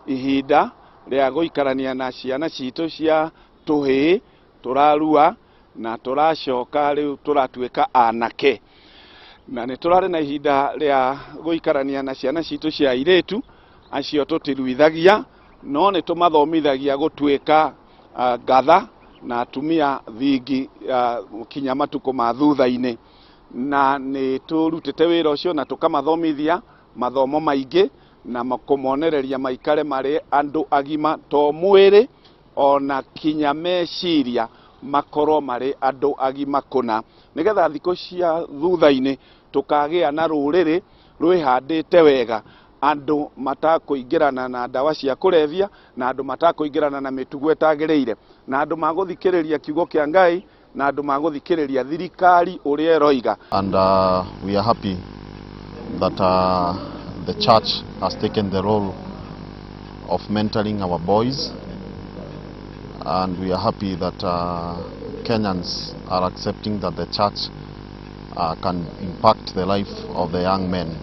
Ihinda rĩa gũikarania na ciana citũ cia tũhĩĩ tũrarua na tũracoka rĩu tũratuĩka anake. Na nĩ tũrarĩ na ihinda rĩa gũikarania na ciana citũ cia airĩtu, acio tũtiruithagia, no nĩ tũmathomithagia gũtuĩka ngatha na atumia thingi kinya matukũ ma thutha-inĩ. Na nĩ tũrutĩte wĩra ũcio na tũkamathomithia mathomo maingĩ na kũmonereria maikare marĩ andũ agima to mwĩrĩ ona kinya meciria makorwo marĩ andũ agima kũna, nĩgetha thikũ cia thutha-inĩ tũkagĩa na rũrĩrĩ rwĩhandĩte wega, andũ matakũingĩrana na ndawa cia kũrebia, na andũ matakũingĩrana na mĩtugo ĩtagĩrĩire, na andũ magũthikĩrĩria kiugo kĩa Ngai, na andũ magũthikĩrĩria thirikari ũrĩa ĩroiga. And we are happy that the church has taken the role of mentoring our boys, and we are happy that Kenyans are accepting that the church can impact the life of the young men.